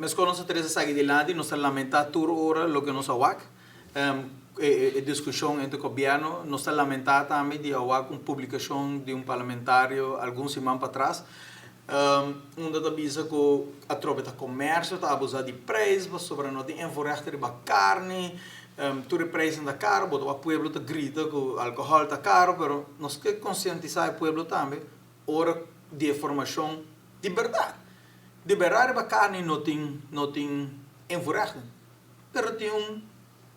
Meskos nos a trese esaki dilanti, nos ta lamentá tur ora loke nos a wak, e diskushon entre gobièrnu. Nos ta lamentá tambe di a wak un publikashon di un parlamentario algun siman patras, unda ta bisa ku atrobe ta komersio ta abusá di preis pasobra no tin invoerrecht riba karni, tur e preisnan ta karu, bo ta wak pueblo ta grita ku alkohòl ta karu, pero nos ke konsientisá e pueblo tambe ora di e formashon di bèrdat. Di bèrdat riba karni no tin no tin invoerrechten, pero tin un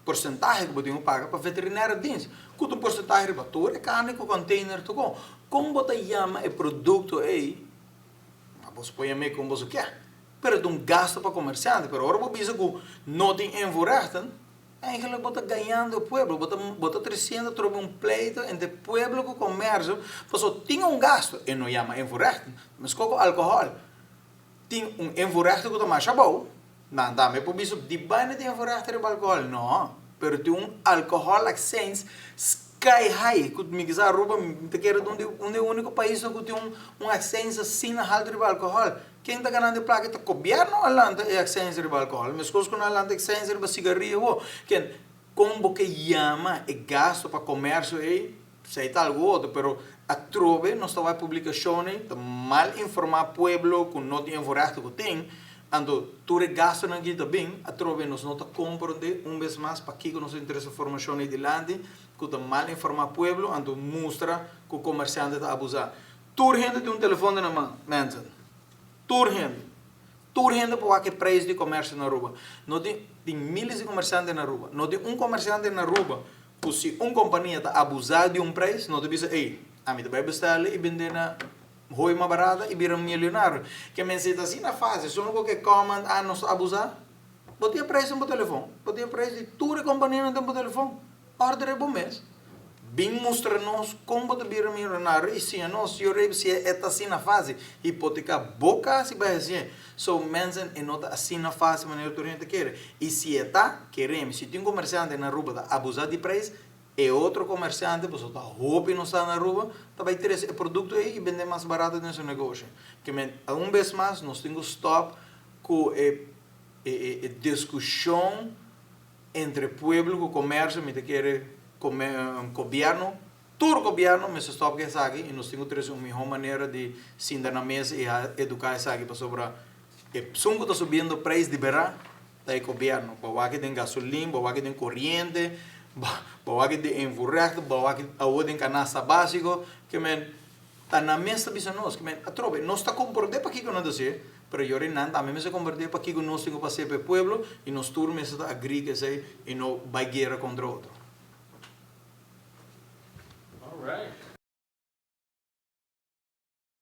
porsentahe ku bo tin ku paga pa veterinaire dienst, ku ta un porsentahe riba tur e karni ku container ta kon. Kon bo ta yama e produkto ei? Bo por yam'é kon bo ke, pero ta un gasto pa komersiante. Pero ora bo bisa ku no tin invoerrechten, Eigenlijk bo ta gañando e pueblo, bo ta bo ta treciendo atrobe un pleito entre pueblo cu comercio, pasobra tin un gasto, e no yama invoerrechten, mesco cu alcohol, tin un invoerrechten cu ta masha abou, nan tambe por bisa di baina tin invoerrechten riba alcohol, no, pero tin un alcohol accijns sky high, cu mi kisa Aruba mi ta kere ta un di un di e unico paisnan cu tin un un accijns asina halto riba alcohol. Ken ta ganando e plaka? Ta gobièrnu a lanta e aksensia riba alkohòl, meskos ku nan a lanta e aksensia riba sigaria awo. Ken, kon bo ke yama e gasto pa komersio ei? Esei ta algu otro, pero atrobe nos ta wak publikashon ei ta mal informá pueblo ku no tin e voorrechten ku tin, anto tur e gastonan aki ta bin, atrobe nos no ta komprondé un bes mas pakiko nos ta interesa formashon ei dilanti ku ta mal informá pueblo, anto mustra ku komersiante ta abusá. Tur hende tin un telefon den nan man, mensen. Tur hende. Tur hende por wak e prijs di comercio na Aruba. No tin, tin miles di comerciante na Aruba. No tin un comerciante na Aruba cu si un compania ta abusa di un prijs, no ta bisa, ey, ami ta bay bestela y bende na hoy mas barata y bira milionario. Ke men si ta asina facil, solo cu ke comment, ah, nos ta abusa. Bo tin e prijs den bo telefon. Bo tin e prijs di tur e companianan den bo telefon. Order bo mes, bin mustra nos kon bo ta bira milionario i siña nos. Yo rei si e ta asina fácil, hipoteká bo kas i bai hasié. So mensen e no ta asina fácil manera tur hende ta kere. I si e ta, kere mi, si tin komersiante na Aruba ta abusá di preis, e otro komersiante, pasobra ta hopi nos ta na Aruba, ta bai trese e produkto ei i bend'é mas barato den su negoshi. Ke men, un bes mas nos tin ku stòp ku e e diskushon. Entre pueblo cu comercio mi ta kere gobierno, tur gobierno mester stop cu esaki y nos tin cu trece un miho manera di sinta na mesa y educa esaki pasobra esun cu ta subiendo prijs di bera ta e gobierno. Bo wak den gasolin, bo wak den coriente, bo wak den invoerrecht, bo wak awo den canasta basico, ke men Ta nan mes ta bisa nos, ku men, atrobe, nos ta komprondé pakiko nan ta hasié, pero yori nan tambe mester komprondé pakiko nos tin ku pas'é pa e pueblo, i nos tur mester ta agrí ku esei i no bai guera kontra otro.